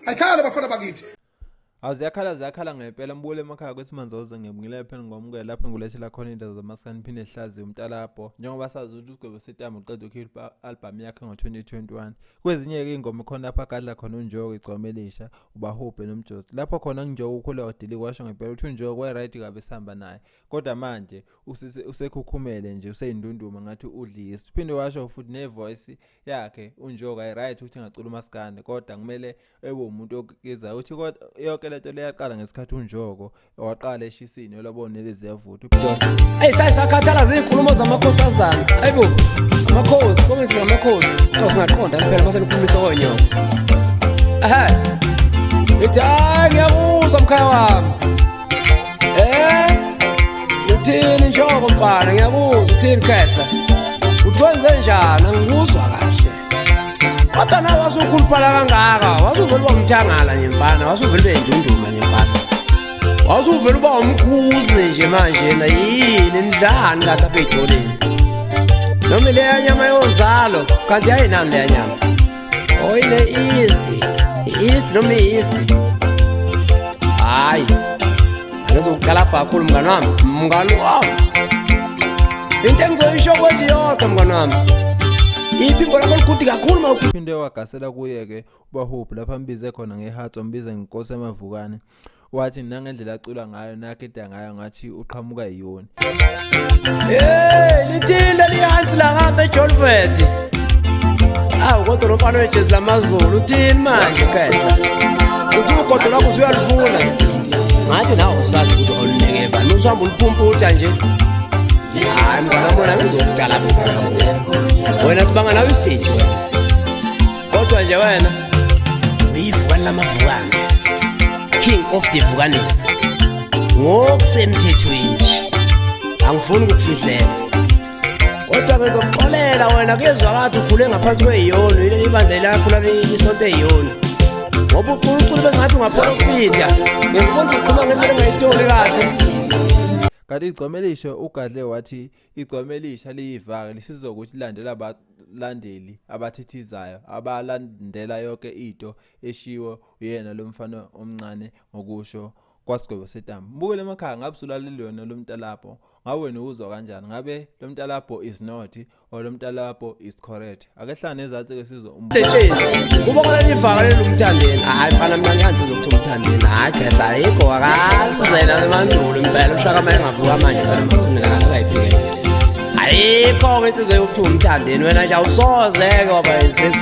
Ayikhale bafana bakithi. Awu ziyakhala ziyakhala ngempela mbukele emakhaya kwesimanzozo ngibingelela phela ngomukela lapho ngilethela khona indaba zamaskandi phinde sihlaziye umtalabho njengoba sazi ukuthi uSgwebo Setambo uqeda ukukhipha i-album yakhe ngo-2021 kwezinye-ke iy'ngoma khona lapho agadla khona uNjoko igcwama elisha ubahubhe nomjozi lapho khona uNjoko ukhule wadilika washo ngempela ukuthi uNjoko waye-right kabi esihamba naye kodwa manje usekhukhumele nje useyindunduma ngathi udlisa uphinde washo futhi ne-voice yakhe uNjoko ayi-right ukuthi engacula umaskandi kodwa kumele ebe umuntu okizayo uthi kodwa yonke lento leyaqala ngesikhathi uNjoko waqala eshisini olabona leziyavutha. Hey sayisakhathala zinkulumo zamakhosazana. Hayibo. Amakhosi, konke ngamakhosi. Awu singaqonda phela mase nikhulumisa onyoko. Ehhe. Ngithi hayi ngiyakuzwa mkhaya wami. Eh? Uthini Njoko mfana ngiyakuzwa uthini khehla. Uthi wenze njani angikuzwa kahle. Kodwa nawe wasukhuluphala kangaka, wasuvele uba umthangala nje mfana, wasuvele ube indunduma nje mfana. Wasuvele uba umkhuzi nje manje na yini nidlani kahle apha ey'toleni. Noma leya nyama yozalo, kanti yayinani leya nyama? Oh ine East. I-East noma i-East. Hayi. Angizokuqala kakhulu mngani wami. Mngani wami. Into engizoyisho kwenje yodwa mngani wami. Iphimbo lakho ligude kakhulu ma Uphinde wagasela kuye-ke uBahubhu lapho ambize khona ngehatsi wambiza ngenkosi yamavukane wathi nangendlela acula ngayo nakeda ngayo ngathi uqhamuka yiyona. Hey, lithini leli hansi la ngapha eJolvet. Awu kodwa lo mfana wejezi lamaZulu uthini manje khehla? Uthi ugodo lakho usuyalifuna. Ngathi nawe usazi ukuthi olunike bani usuhamba uliphumputha nje. Hayi mngane wami wena ngizokudala phela. Wena sibanga nawe istage wena. Kodwa nje wena uyivukane lamavukane. King of the Vukanes. Ngokusemthethweni nje. Angifuni ukukufihlela. Kodwa ngizokuxolela wena kuyezwakala ukuthi ukhule ngaphansi kweyiyoni yileli bandla lakho isonto eyiyoni. Ngoba ucula bengathi ungaprofita. Ngikubona uqhuma ngendlela engayitholi kahle. Kanti igcwama elisha ugadle wathi igcwama elisha liyivaka lisizwa ukuthi lilandela abalandeli abathithizayo abalandela yonke into eshiwo uyena lo mfana omncane ngokusho kwasigwebo setambo. Mbukele emakhaya ngabe usulalele yona lo mntalabho ngabe wena uwuzwa kanjani ngabe lo mntalabho is not or lo mntalabho is correct ake hlangane ezansi ke sizwe Setsheni kuba khona ivaka leli umthandeni hayi mfana mina ngiyanzi zokuthi umthandeni hayi khehla ayikho akazela emandulo impela ushaka uma engavuka manje phela amathunela akayiphike ayikho-ke insizwa yokuthi umthandeni wena nje awusoze-ke waba insizwa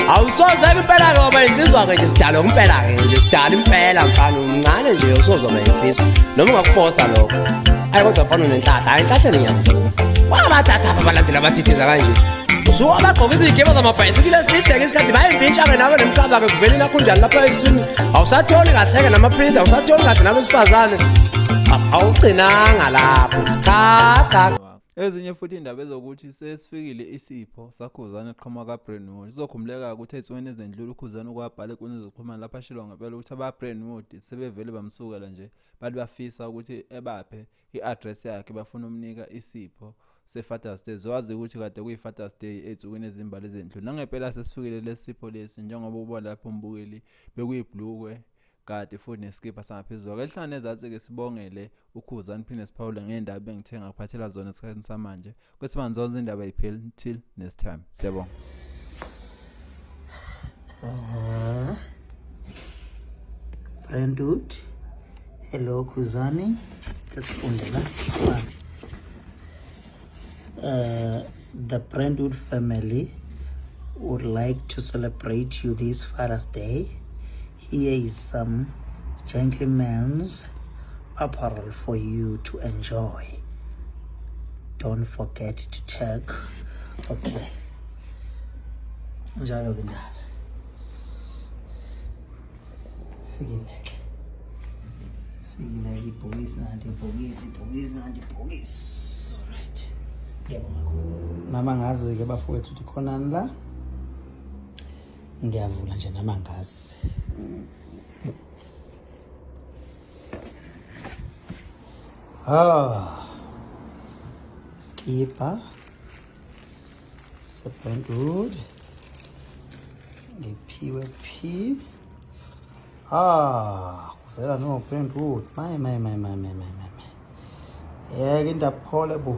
awusoze-ke impela-ke waba insizwa-ke nje sidalo impela-ke nje sidala impela mfana umncane nje usoze waba insizwa noma ungakufosa lokho ayi kodwa mfana unenhlahla hayi enhlahleni ngiyakuvuma wabathatha apha abalandeli abathithiza kanje usuke abagqoka izigeba zamabhayisikile eside ngesikhathi bayimpintsha-ke nawe nemqaba-ke kuvele nakhunjani lapha eswini awusatholi kahle-ke namaprint awusatholi kahle nabesifazane awugcinanga lapho cha cha. Ezinye futhi indaba ezokuthi sesifikile isipho saKhuzani eqhamuka kaBrandwood. Kuzokhumbuleka ukuthi ezinsukwini ezendlule uKhuzani ukwabhala enkundleni zokuxhumana lapho ashilo ngempela ukuthi abaBrandwood sebevele bamsukela nje bathi bafisa ukuthi ebaphe i-address yakhe bafuna umnika isipho se-Father's Day. Zwazi ukuthi kade kuyi-Father's Day ey'nsukwini ezimbali ezendlule. Nangempela sesifikile lesi sipho lesi njengoba ubona lapho umbukeli bekuyibhlukwe kade futhi nesikibha sangaphezulu. Ake sihlangane ezansi-ke sibongele uKhuzani phinde siphawule ngey'ndaba ebengithe ngakuphathela zona esikhathini samanje. Kwesimanje zonke indaba ayipheli till next time. Siyabonga. Brentwood. Hello Khuzani. Sesifunde la. Sibambe. The Brentwood family would like to celebrate you this Father's Day. Here is some gentleman's apparel for you to enjoy. Don't forget to check. Okay. Njalo ke ndaba. Fikile ke. Fikile ibhokisi nanti ibhokisi, ibhokisi nanti ibhokisi. Alright. Ngiyabonga kakhulu. Nama ngazi ke bafowethu ukuthi khonani la. Ngiyavula nje nama ngazi. Ah. Skipper. Sebrentwood. Ngiphiwe P. Ah, kuvela no Brentwood. Maye maye maye maye maye maye maye. Yeke indaba phole bo.